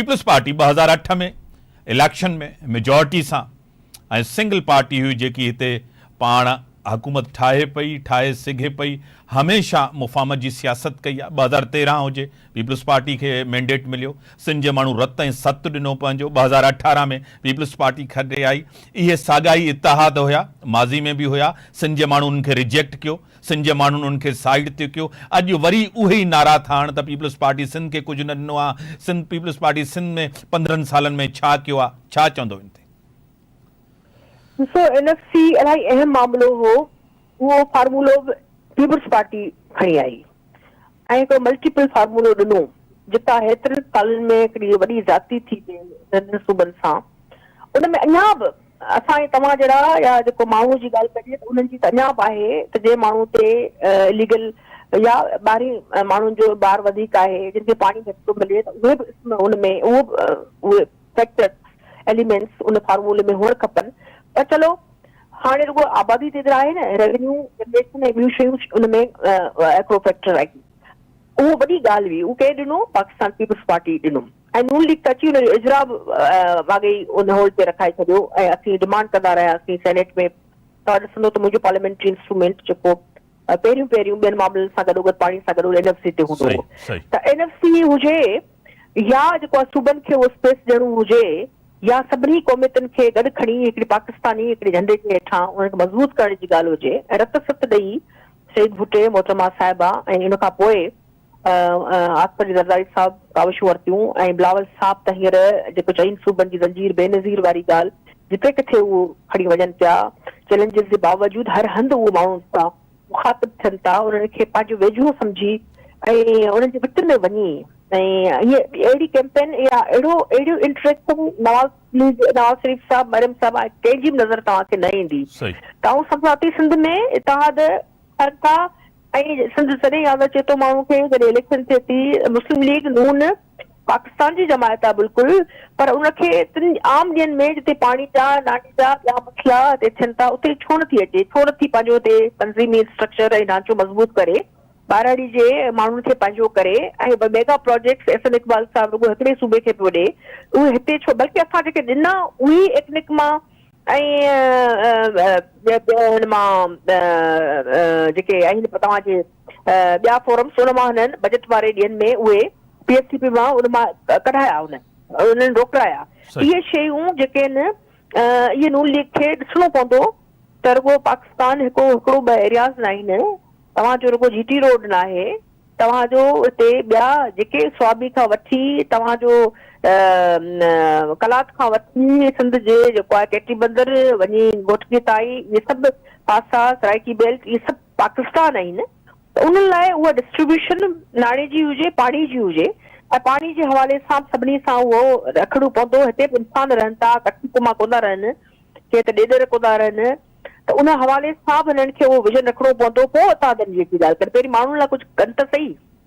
Peoples party 2008 ۾ election ۾ majority سان ۽ single party هئي جيڪي هتي پاڻ حڪومت ٺاهي پئي، ٺاهي سگهي پئي، هميشه مفاهمت جي سياست ڪئي آهي، 2013 هجي پيپلز پارٽي کي مينڊيٽ مليو، سنڌ جي ماڻهو رت ۽ ست ڏنو پنهنجو، 2018 ۾ پيپلز پارٽي کٽي آئي، اهي ساڳا ئي اتحاد هيا، ماضي ۾ به هيا، سنڌ جي ماڻهن انهن کي ريجيڪٽ ڪيو، سنڌ جي ماڻهن انهن کي سائيڊ تي ڪيو، اڄ وري اهي ئي نعرا ٿا هڻن ته پيپلز پارٽي سنڌ کي ڪجهه نه ڏنو آهي، سنڌ پيپلز پارٽي سنڌ ۾ 15 سالن ۾ ڇا ڪيو آهي، ڇا چوندو ان تي؟ ڏسو اين ايف سي الاهي اهم معاملو هو، اهو فارمولو به پيپلز پارٽي کڻي آئي ۽ هڪڙو ملٽيپل فارمولو ڏنو، جتان هيترن سالن ۾ هڪڙي وڏي زيادتي ٿي پئي ننڍن صوبن سان، ان ۾ اڃا به اسان ۽ توهان جهڙا يا جيڪو ماڻهو جي ڳالهه ڪجي ته انهن جي ته اڃا به آهي ته جنهن ماڻهو تي اليگل يا ٻاهرين ماڻهن جو بار وڌيڪ آهي جن کي پاڻي گهٽ ٿو ملي ته اهي به ان ۾ اهو به اهي فيڪٽرس ايليمينٽس ان فارمولي ۾ هئڻ کپن پر چلو هاڻي رڳو آبادي تي ته آهي نه ريونيو جنريشن ۽ ٻيون شيون ان ۾ هڪڙو فيڪٽر آهي اهو وڏي ڳالهه هئي اهو ڪنهن ڏنو پاڪستان پيپلز پارٽي ڏنو ۽ نون ليگ ته اچي ان جو اجرا به واڳئي ان هولڊ تي رکائي ڇڏيو ۽ اسين ڊمانڊ ڪندا رهياسين سينيٽ ۾ توهان ڏسندو ته منهنجو پارليامينٽري انسٽرومينٽ جيڪو پهريون پهريون ٻين معاملن سان گڏوگڏ پاڻي سان گڏوگڏ اين ايف سي تي هوندو هو ته اين ايف سي هجي يا جيڪو آهي صوبن کي اهو اسپيس ڏيڻو هجي يا سڀني قوميتن کي گڏ کڻي هڪڙي پاڪستاني هڪڙي جهنڊي جي هيٺان انهن کي مضبوط ڪرڻ جي ڳالهه هجي ۽ رت ست ڏئي شهيد ڀٽي محترمه صاحبه ۽ ان کان پوء آصف علي زرداري صاحب ڪاوشون ورتيون ۽ بلاول صاحب ته هينئر جيڪو چئن صوبن جي زنجير بينظير واري ڳالهه جتي ڪٿي اهو کڻي وڃن پيا چئلينجز جي باوجود هر هنڌ اهو ماڻهن سان مخاطب ٿين ٿا انهن کي پنهنجو ويجهو سمجهي ۽ انهن جي وچ ۾ وڃي ۽ ائين اهڙي ڪيمپين يا اهڙو اهڙيون انٽريڪشن نواز ليگ نواز شريف صاحب مريم صاحب ڪنهن جي به نظر توهان کي نه ايندي ته آئون سمجهان ٿي سنڌ ۾ اتحاد ٿين ٿا ۽ سنڌ تڏهن ياد اچي ٿو ماڻهو کي جڏهن اليڪشن ٿئي ٿي مسلم ليگ نون پاڪستان جي جماعت آهي بلڪل پر ان کي تن عام ڏينهن ۾ جتي پاڻي جا ناڻي جا ٻيا مسئلا هتي ٿين ٿا اتي ڇو نٿي اچي ڇو نٿي پنهنجو هتي تنظيمي اسٽرڪچر ۽ ڍانچو مضبوط ڪري ٻهراڙي جي ماڻهن کي پنهنجو ڪري ۽ ميگا پراجيڪٽس احسن اقبال صاحب رڳو هڪڙي صوبي کي پيو ڏي اهي هتي ڇو بلڪه اسان جيڪي ڏنا اهي ايڪنڪ مان ۽ هن مان جيڪي آهن توهان جي ٻيا فورمس ان مان هنن بجيٽ واري ڏينهن ۾ اهي پي ايس سي پي مان ان مان ڪڍايا انهن انهن روڪرايا اهي شيون جيڪي آهن اهي نون ليگ کي ڏسڻو پوندو ته رڳو پاڪستان هڪ هڪڙو ٻه ايرياز ناهن توهان جو رڳو جي ٽي روڊ ناهي توهان جو اتي ٻيا جيڪي صوابي کان وٺي توهان جو قلات کان وٺي سنڌ جي جيڪو آهي ڪيٽي بندر وڃي گهوٽڪي تائين اهي سڀ پاسا سرائيڪي بيلٽ اهي سڀ پاڪستان آهن ته انهن لاء اها ڊسٽريبيوشن ناڻي جي هجي پاڻي جي هجي ۽ پاڻي جي حوالي سان به سڀني سان اهو رکڻو پوندو هتي به انسان رهن ٿا ڪٺي ڪما ڪونه ٿا رهن ڪي ته ڏيڏر ڪونه ٿا رهن ته ان حوالي سان به هنن کي اهو ويزن رکڻو پوندو پوء اتان جي ڳالهه ڪن پهرين ماڻهن لاء ڪجهه ڪن ته سهي.